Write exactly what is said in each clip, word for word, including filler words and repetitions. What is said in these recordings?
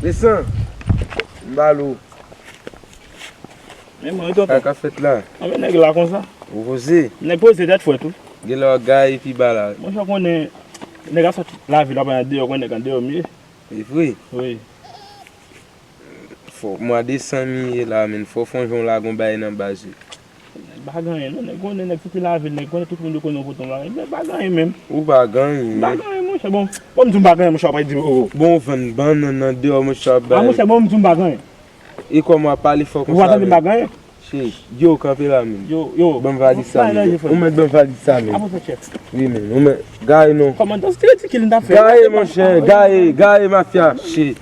Desann. M ba l ou. Men mwen, tonton. Sa k ap fèt la? Anben nèg la konsa. Ou poze? Nèg poze tèt fwèt tou. Gen lè w ap gaye pi ba la. Monchè, w konnen, nèg ap sot lavil, w ap andeyò, w konnen nèg andeyò m ye. E vre? Wi. Fò, mwa desanm ye la, menn. Fò w fè yon jan w lage yon bagay nan baz yo. Nèg pa gen anyen, non. Nèg konnen, nèg soti lavil, nèg konnen tout moun yo konnen w pote yon bagay. Nèg pa gen anyen menm. Ou pa gen anyen. M pa gen anyen, monchè. Bon, bon, m di w m pa gen anyen, monchè, w ap di, o, o. Bon, w vann bannann nan deyò, monchè, w ap bay. A, monchè, bon, m di w m pa gen anyen. E kòman w ap pale fò konsa menm? Ou pa tande m pa gen anyen? Cheri, yo, kanpe la, menn. Yo, yo. Ban m valiz sa, menn. Ou mèt ban m valiz sa, menn. Wi, menn. Ou mèt gaye non. Kòmandan, se ridikil n t ap fè. Gaye, monchè, gaye, gaye, mafya. Cheri,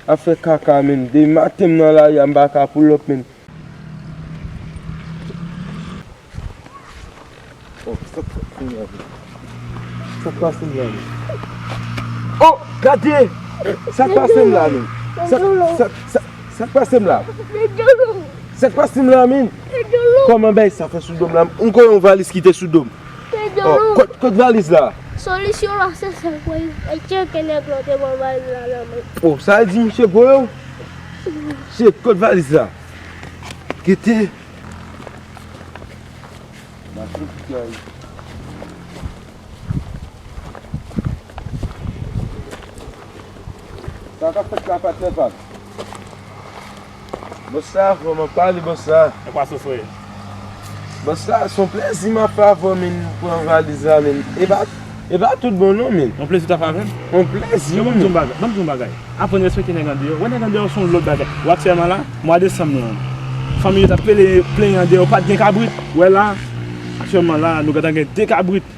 ap fè kaka, menn. Depi maten m nan lari a, m pa ka pull up, menn. Oh, sa k pase m la, menn? Sa k pase m la, menn? Oh, gade! Sa k pase m la, menn? Sa, sa, sa, sa k pase m la? Sa k pase m la, menn? Kòman bagay sa fè sou do m la? M kwè yon valiz ki te sou do m. Oh, kot, kot valiz la? Solisyon la, se sa, kwè. E tcheke nèg la te pran valiz la nan men. Oh, sa vle di misye voye w? Shit, kot valiz la? Kite. Mache kite a wi. Sa k ap fèt la, patnè pa m? Bòs la, fò m ap pale, bòs la. E pa soufri. Bòs la, se yon plezi m ap fè avè w, menn, pran valiz la, menn. E pa, e pa tout bon, non, menn. Yon plezi w t ap fè avè m? Yon plezi, menn. Yo, ban m di w yon bagay, ban m di w yon bagay. Aprann respekte nèg andeyò. Wè nèg andeyò se yon lòt bagay. Wè aktyèlman la, mwa desanm lan, fanmi yo t ap pele, plenyen andeyò, pa t gen kabrit. Wè la, aktyèlman la, nou gentan gen de kabrit.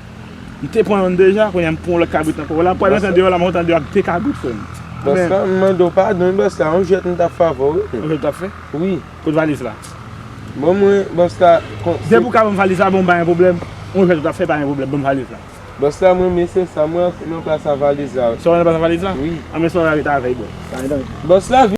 M te pran youn deja, kounye a m pran yon lòt kabrit ankò. Wè la, m pral rantre andeyò la, m rantre andeyò ak de kabrit, frè m. Bòs la, m mande w padon, wi, bòs la, yon jwèt m t ap fè avè w, wi. Yon jwèt w t ap fè? Wi. Kot valiz la? Bon, mwen, bòs la, kon, depi w ka ban m valiz la, bon, pa gen pwoblèm. Yon jwèt w t ap fè, pa gen pwoblèm, ban m valiz la. Bòs la, mwen, men se sa, mwen, nan plas a valiz la. Sa w nan plas a valiz la? Wi. Anben, sa w rete avè l, bòs. Pa gen danje. Bòs la,